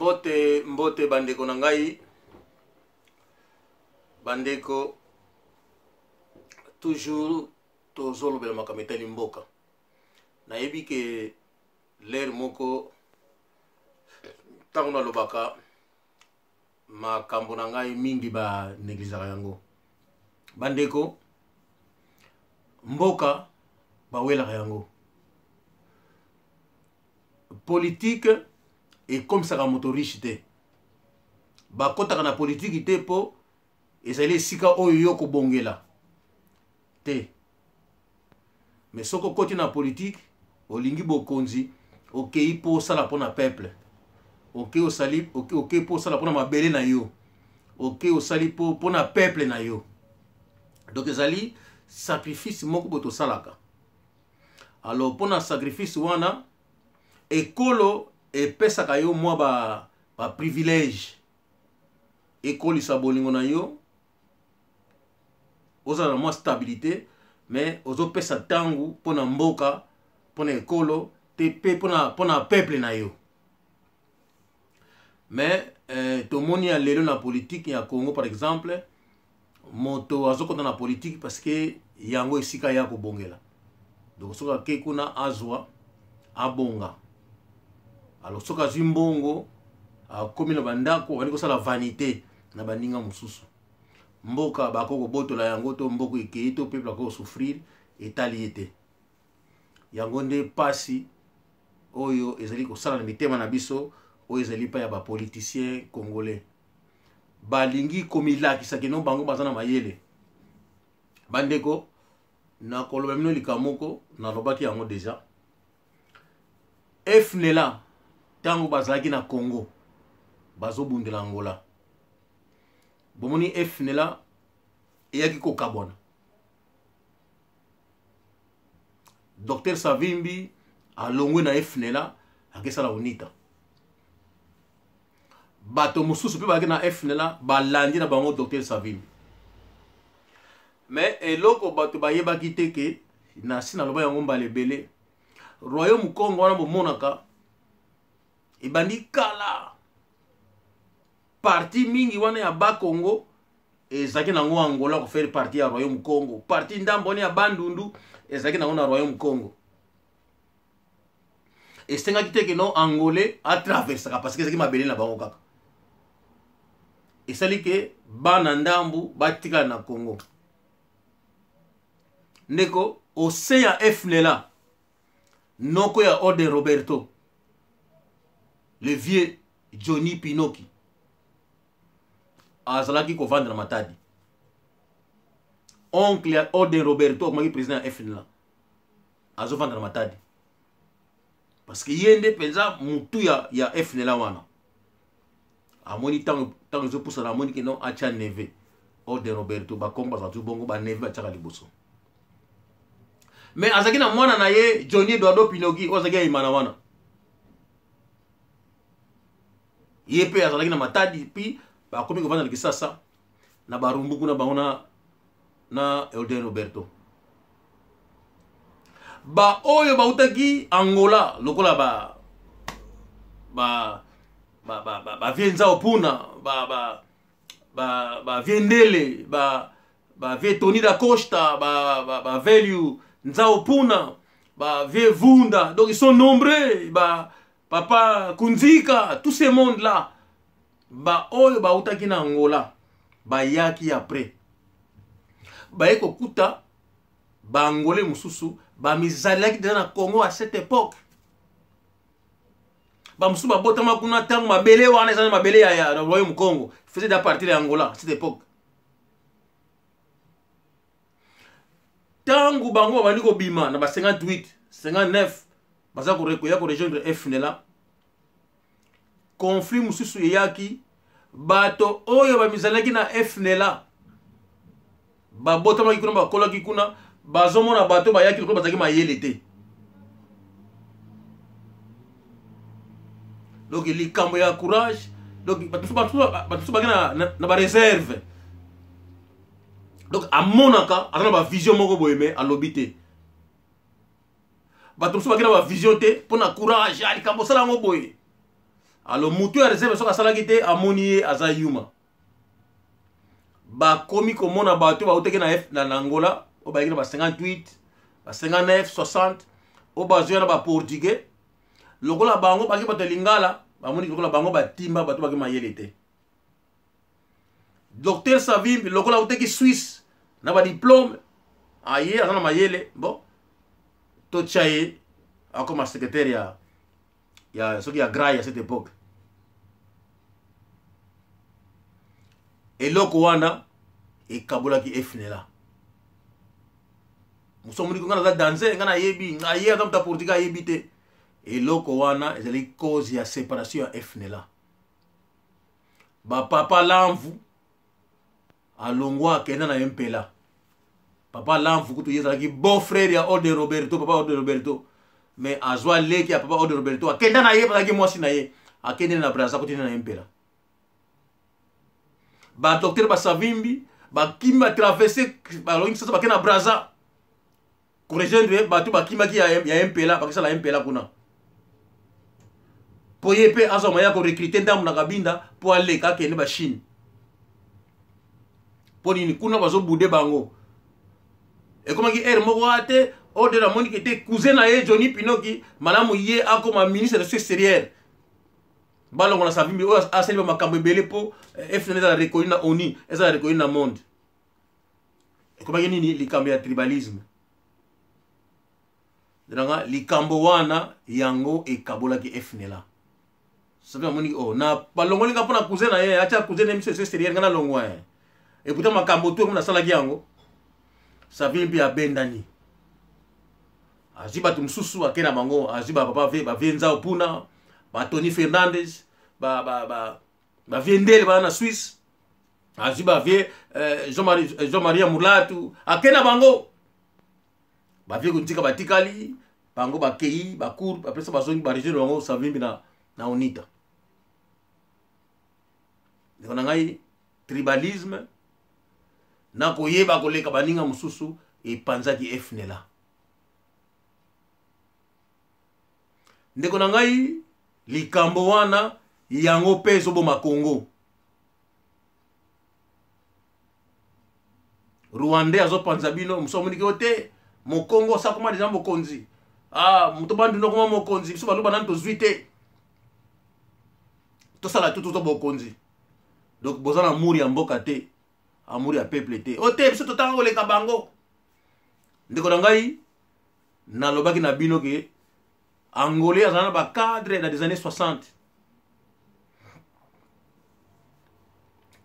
Mbote, mbote bandeko na ngai, bandeko, toujours tozolobela makambo etali mboka. Nayebi ke lere moko ntango nalobaka makambo na ngai mingi ba negligaka yango. Bandeko, mboka bawelaka yango. Politike ekomisaka moto riche te. Bakotaka na politiki te mpo ezali esika oyo yo kobongela te. Me soki okoti na politike, olingi bokonzi, okei mpo osala mpo na peuple, okei osali, okei mpo osala mpo na mabele na yo, okei osali mpo na peuple na yo. Donc ezali sacrifice moko boye tosalaka. Alors mpo na sacrifice wana, ekolo epesaka yo mwa ba privilège, ekolisa bolingo na yo, ozala na mwa stabilité, mais ozopesa ntango mpo na mboka, mpo na ekolo te, mpe mpo na peuple na yo. Mais tomoni ya lelo na politique ya Congo, par exemple, moto azokota na politique parce que yango esika ya kobongela. Donc soki ake kuna azwa abonga, alors soki azwi mbongo akomi na bandako, abandi kosala vanité na baninga mosusu. Mboka bako kobotola yango, to mboka ekei, to peuple ako kosouffrir, etali ye te. Yango nde pasi oyo ezali kosala na mitema na biso, oyo ezali pa ya bapoliticien congolais. Balingi komilakisa kino bango baza na mayele. Bandeko, nakoloba bino likambo moko, nalobaki yango deja. FNLA ntango bazalaki na Congo bazobundela Angola, bomoni FNLA eyaki kokabwana. Dr Savimbi alongwe na FNLA, akesala UNITA. Bato mosusu mpe bazalaki na FNLA balandi na bango Dr Savimbi. Mais eloko bato bayebaki te ke nasi naloba yango mbala ebele, Royaume Congo wana bomonaka ebandi kala. Parti mingi wana ya Bakongo ezalaki nango Angola kofaire parti ya Royaume Congo. Parti ndambo wana ya Bandundu ezalaki nango na Royaume Congo. Esengaki te ke non Angolais atraversaka, parce que ezalaki mabele na bango kaka. Esali ke bana ndambu batikala na Congo. Ndeko, au sein ya FNLA, noko ya Ode Roberto, le vieux Johnny Pinoki, azalaki kovanda na Matadi. Oncle ya Ode Roberto akomaki président ya FNLA, azovanda na Matadi parce que ye nde mpenza mutu ya FNLA wana. Amoni ntango ezopusana, amoni ke non, atya neve Ode Roberto. Bakongo bazalaka tu bongo, baneve batiaka liboso. Mais azalaki na mwana na ye Johnny Eduardo Pinoki, oyo azalaki ya imana wana, ye mpe azalaki na Matadi. Puis bakomi kovanda na Kisasa na Barumbu kuna, bango na Elder Roberto. Ba oyo bautaki Angola lokola ba ba ba ba ba, ba vie Nzao Puna, ba ba ba ba vie Ndele, ba ba vie Tony da Costa, ba ba ba Velio Nzao Puna, ba vie Vunda. Donc ils sont nombreux, ba papa Kunzika, tout ce monde là. Ba oyo bautaki na Angola bayaki après, baye kokuta baangolais mosusu bamizalelaki deja na Congo à cette époque. Bamosusu babotama kuna ntango mabele wana eza na mabele ya Royaume Congo, faisait déjà partie ya Angola à cette époque. Ntango bango babandi kobima na ba 58 59, baza koya korejoindre FNLA. Conflit mosusu eyaki, bato oyo bamizalaki na FNLA babotamaki kuna, bakolaki kuna, bazomona bato bayaki lokola bazalaki mayele te. Donc likambo ya courage, donc bato mosusu baki na bareserve. Donc amonaka aza na bavision moko boye, me alobi te. Bato mosusu baki na bavision te mpo na courage ya likambo osala yango boye. Alors mutu ya reserve soki asalaki te, amoni ye aza yuma. Bakomi komona bato bautaki na, na, na Angola, oyo bayaki na ba 58, ba 59, 60, oyo bazoya na baportugais. Lokola bango baki bato ya lingala, bamoni lokola bango batimba bato baki mayele te. Docteur Savimbi lokola autaki Suisse na badiplome, aye aza na mayele, bon, totya ye akoma secrétaire ya soki ya grai à cette époque. Eloko wana ekabolaki FNLA. Mosu amoni nga naza danze, nga nayebi, aye aza moto ya portugais, ayebi te. Eloko wana ezali cause ya séparation ya FNLA. Bapapa Lamvu alongwa, akenda na ye mpela. Papa Lamvu kutu ye ezalaki beau frère ya Ode Roberto, papa Ode Roberto, mais azwa leki ya papa Ode Roberto, akenda na ye, bazalaki mwasi na ye, akende na Braza, kotinde na ye mpela. Badocteur Basavimbi bakimi, batraverse, balongi sasa, bakende na Braza korejoindre bato bakimaki ya mpela, bakisala mpela kuna mpo ye mpe azwa maya korecrute ndambo na Kabinda mpo aleka akende bachine. Mpo nini? Kuna bazobude bango. Ekomaki ere moko wana te, oyo namoniki te, cousin na ye Johnny Pinoki, malamu ye akoma ministre de extérieur, balongola Savimbi oyo asali bamakambo ebele mpo FNL ezala reconnu na ONU, ezala reconnu na monde. Ekomaki nini? Likambo ya tribalisme nanga. Likambo wana yango ekabolaki FNLA. Soki amoni oh, na balongoli nga mpona cousin na ye, atya cousin na ye miso extérieur, nga nalongwa ye. Et pourtant makambo to nasalaki yango. Savimbi mpe abendani, azwi bato mosusu, ake na bango, azwi bapapa bavie Nzao Puna, batony Fernandes, bavie Ndele baa na Suisse, azwi bavie Jean Maria Mulatu, ake na bango. Bavie Kuntika batikali, bango bakei bacour, bapesa, bazongi baregion bango, Savimbi na UNITA. Ndeko na ngai, tribalisme na koyeba koleka baninga mosusu epanzaki FNLA. Ndeko na ngai, likambo wana yango mpe ezoboma Congo. Rwandais azopanza bino. Mosu amoniki yo te, mokongo asakoma deja mokonzi, ah, moto bandundu akoma mokonzi, biso baloba nani tozwi te, tosala tu tozwa bokonzi. Donc boza na amour ya mboka te, amour ya peuple te. O te, biso totanga koleka bango. Ndeko na ngai, nalobaki na bino ke Angolais azala na bacadre na des années 60.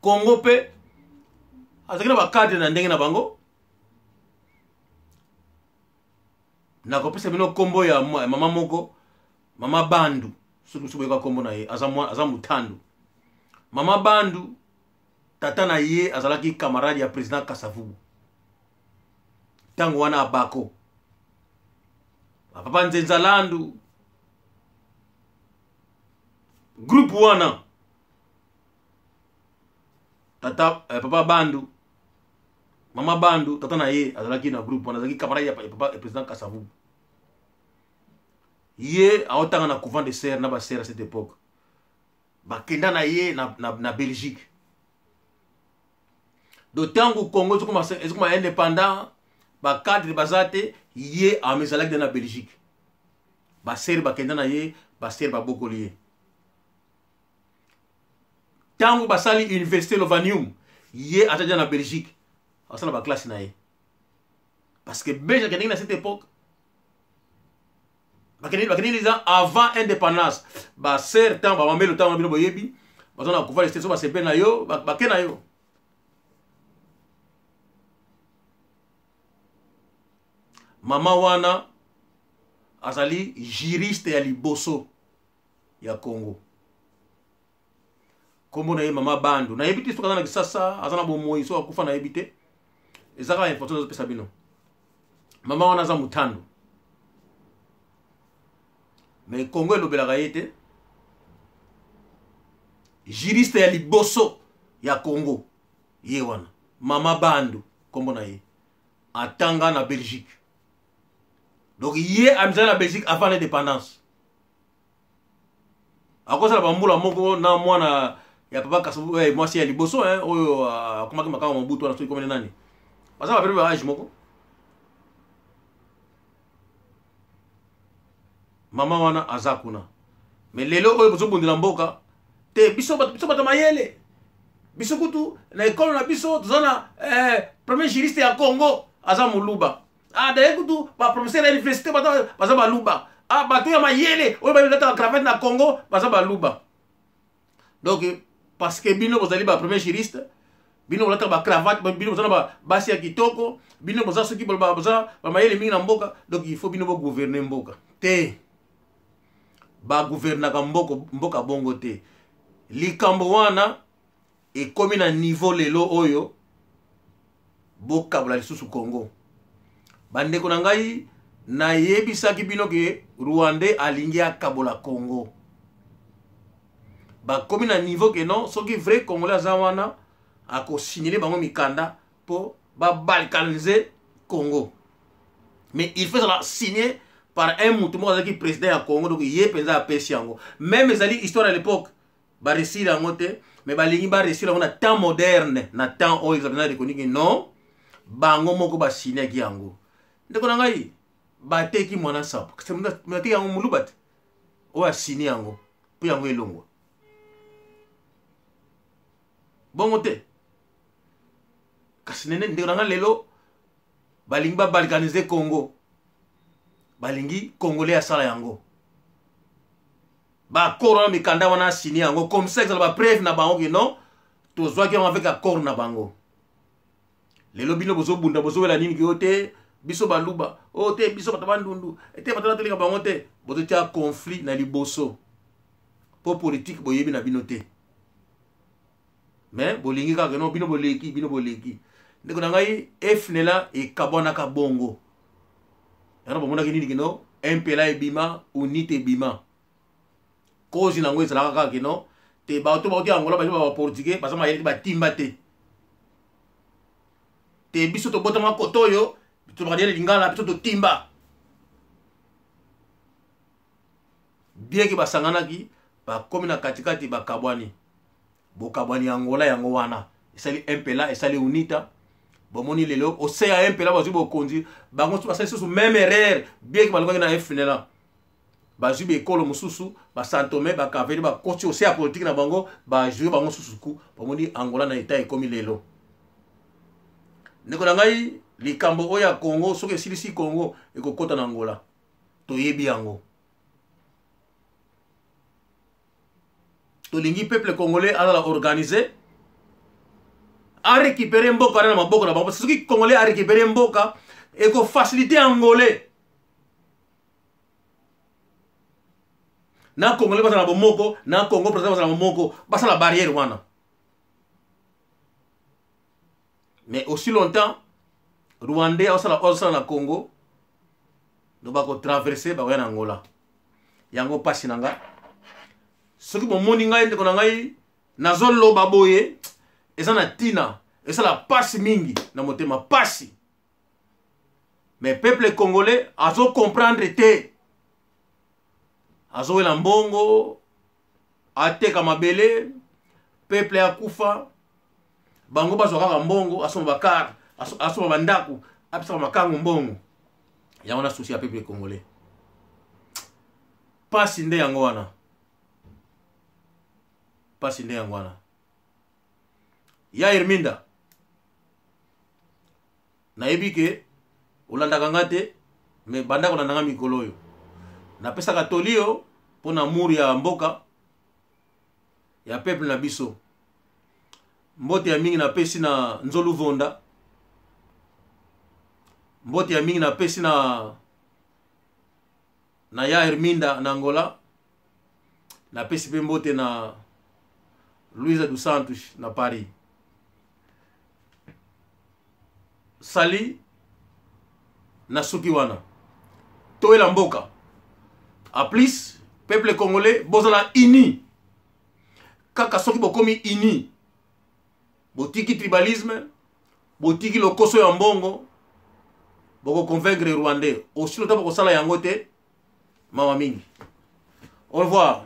Congo mpe azalaki na bacadre na ndenge na bango. Nakopesa bino nkombo ya mama moko, mama Bandu. Soki mosusu boyoka nkombo na ye, aza motandu. Mama Bandu, tata na ye azalaki camarade ya président Kasavubu ntango wana abako bapapa Nzenza Landu, groupe wana. Tata papa Bandu, mama Bandu, tata na ye azalaki na groupe wana, azalaki camarade ya papa ya président Kasavubu. Ye aotanga na couvent de sœur na basœur à cette époque, bakenda na ye na Belgique. Do ntango Congo ezokoma indépendant, bacadre baza te, ye amezalaki na Belgique, basere bakenda na ye, basere babokoli ye. Ntango basali université Lovanium, ye aza deja na Belgique, asala baklasse na ye, parce que Belge akendeki na cette époque, bakendeki eza avant indépendance. Basere ntango bamamelo, ntango bino boyebi baza na kuva so basepeli na yo, bake na yo. Mama wana azali juriste ya liboso ya Congo. Nkombo na ye mama Bandu. Nayebi te soki aza na Kisasa, aza na bomoi, soki akufa, nayebi te. Eza kaka information nazopesa bino. Mama wana aza motando, mais Congo elobelaka ye te. Juriste ya liboso ya Congo ye wana, mama Bandu nkombo na ye. Atanga na Belgique, donc ye amizali na Belgique avant l'indépendance. Akozala bambula moko na mwana ya papa Kasavubu, eh, mwasi ya liboso hein, oyo ah, akomaki makambo Mobutu wana soki komene nani. Baza ba ba age moko. Mama wana aza kuna. Mais lelo oyo bozobundela mboka te biso biso bato mayele. Biso kutu na ekolo na biso toza na eh, premier juriste ya Congo aza moluba. Ah, d'ailleurs kutu ba professeur ya université baza baza baluba. Ah, bato ya mayele oyo balataka cravate na Congo baza baluba. Donc parce que bino bozali ba premier juriste, bino bolataka ba cravate, bino boza na ba basi ya kitoko, bino boza soki boza ba mayele mingi na mboka, donc il faut bino bo gouverner mboka. Te. Ba gouvernaka mboka mboka bongo te. Likambo wana ekomi na niveau lelo oyo bokabola lisusu Congo. Bandeko na ngai, nayebisaki bino ke Rwandais alingi akabola Congo. Bakomi na niveau ke non, soki vrai Congolais aza wana akosignele bango mikanda mpo babalkanize Congo. Mais il faut ezala signé par un motu moko azalaki président ya Congo, donc ye mpenza apesi yango. Même ezali histoire ya l'époque, ba réussir yango te, mais balingi ba réussir yango na temps moderne, na temps oyo ezali na reconnu que non, bango moko basignaki yango. Ndeko na ngai, bateki mwana sapo, bateki yango moluba te, oyo asini yango mpo yango elongwa bongo te. Kasi nene ndeko na ngai, lelo balingi babalkanize Congo, balingi Congolais asala yango. Ba accord wana, mikanda wana asini yango comme ça ezala ba preuve na bango ke non, tozwaki yango avec accord na bango. Lelo bino bozobunda, bozowela nini ke yo te biso baluba, oyo te biso bato bandundu te, bato nateleka bango te, bozotia conflit na liboso mpo politike boyebi na bino te. Mais bolingi kaka no bino boleki, bino boleki. Ndeko na ngai, FNLA ekabwanaka bongo. Yango bomonaki nini kino MPLA ebima, UNITA ebima. Cause nango ezalaka kaka kino te bato bauti Angola baza ba portugais, baza mayele te, batimba te. Te biso tobotama koto oyo tolobaka deja lingala, biso totimba. Bien ke basanganaki, bakomi na katikati bakabwani. Bokabwani ya Angola yango wana esali MPLA, esali UNITA. Bomoni lelo ose ya MPLA bazwi bokonzi, bango basali susu même erreur, bien ke balongaki na FNLA. Bazwi bekolo mosusu, ba Santome, ba Caveri, bakoti ose ya politike na bango, bajoue bango susu ku. Bomoni Angola na etat ekomi lelo. Ndeko na ngai, likambo oyo ya Congo, soki esilisi Congo, ekokota na Angola. Toyebi yango. Tolingi peuple congolais azala organisé, a récupérer mboka wana na maboko na bango. Soki congolais a récupérer mboka, ekofacilite angolais na congolais bazala na bomoko, na Congo président bazala na bomoko, basala barrière wana. Mais aussi longtemps Rwandais osala osala na Congo, donc bakotraverse bakoya na Angola. Yango pasi na nga. Soki bomoni ngai ndeko na ngai nazoloba boye, eza na tina, esala pasi mingi na motema, pasi. Mais peuple congolais azo comprendre te, azowela mbongo, ateka mabele, peuple akufa, bango bazwa kaka mbongo, asomba bakar, asomba bandako, apesaka makango mbongo. Yango na souci ya peuple congolais. Pasi nde yango wana. Pasi nde yango wana. Ya Herminda, nayebi ke olandaka nga te, mais banda kolanda nga mikolo oyo. Napesaka toli yo mpo na amour ya mboka ya peuple na biso. Mbote ya mingi napesi na Nzolu Vonda, mbote ya mingi napesi na ya Herminda na Angola, napesi pe mbote na Luisa dos Santos na Paris. Sali na suki wana toyela mboka. A plus peuple congolais bozala uni. Kaka soki bokomi uni, botiki tribalisme, botiki lokoso ya mbongo, boko convaincre Rwandais. Aussi longtemps bokosala yango te, mawa mingi. Au revoir.